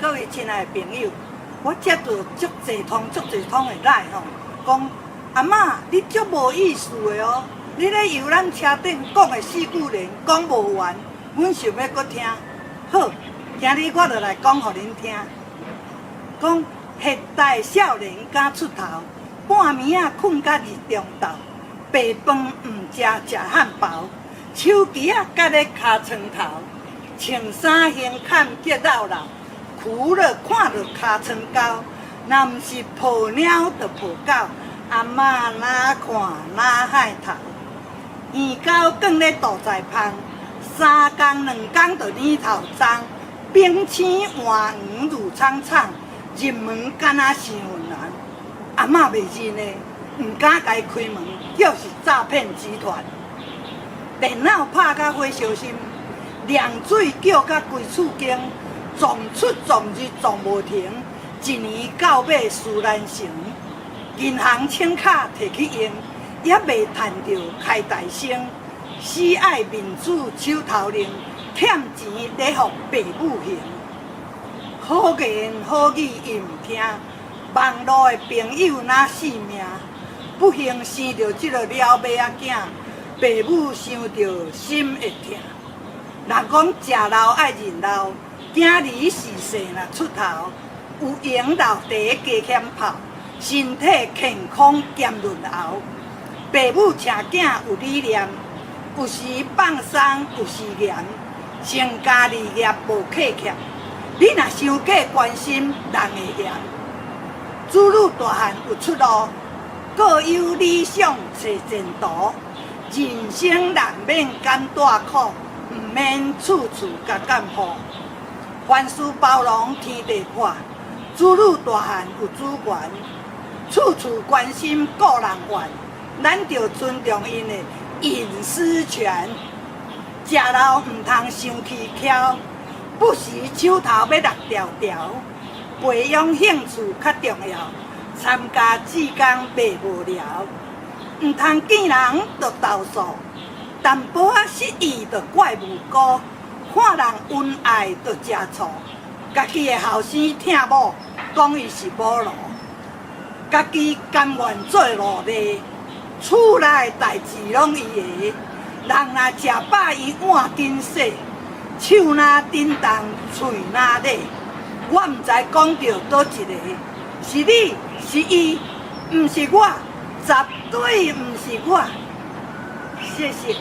各位親愛的朋友，我接著足濟通足濟通的來吼，講阿嬤你足無意思的哦，你咧遊覽車頂講的四句聯講無完，阮想欲閣聽。好，今日我就來講予恁聽。講現代少年敢出頭，半暝仔睏甲二中晝，白飯毋食食漢堡，手機仔佮咧尻床頭，穿衫胸坎激落落，苦了看著尻川溝，若毋是抱貓就抱狗，阿嬤哪看哪害頭。耳狗囥咧肚在芳，三工兩工就奶頭髒，冰星換黃褥瘡瘡，入門敢若傷人。阿嬤袂認的，毋敢共伊開門，叫是詐騙集團。電腦拍甲火燒心，量水叫甲規厝間，撞出撞入撞無停，一年到尾事難成。銀行請卡提去用，猶未趁著開大聲，死愛面子手頭靈，欠錢咧予爸母還。好言好語伊毋聽，網路的朋友若性命，不幸生著這个老尾仔囝，爸母想著心會疼。人講食老愛認老，囝兒時勢若出頭，有閒留茶加減泡，身體健康兼潤喉。爸母請囝有理念，有時放鬆，有時嚴，成家立業無客欠。你若傷過關心，人會嫌。子女大漢有出路，各有理想揣前途。人生難免甘帶苦，毋免處處共鑑護。凡事包容天地闊，子女大漢有主權，處處關心顧人怨，咱著尊重𪜶的隱私權。食老毋通傷蹊蹺，不時手頭欲落條條。培養興趣較重要，參加志工袂無聊。毋通見人就投訴，淡薄仔失意就怪無辜，看人恩愛就食醋，家己的後生疼某，講伊是某奴，家己甘願做奴隸，厝內代誌攏伊的，人若食飽伊碗緊洗，手若振動，喙若咧。我毋知講著佗一个，是你是伊，毋是我，絕對毋是我。謝謝。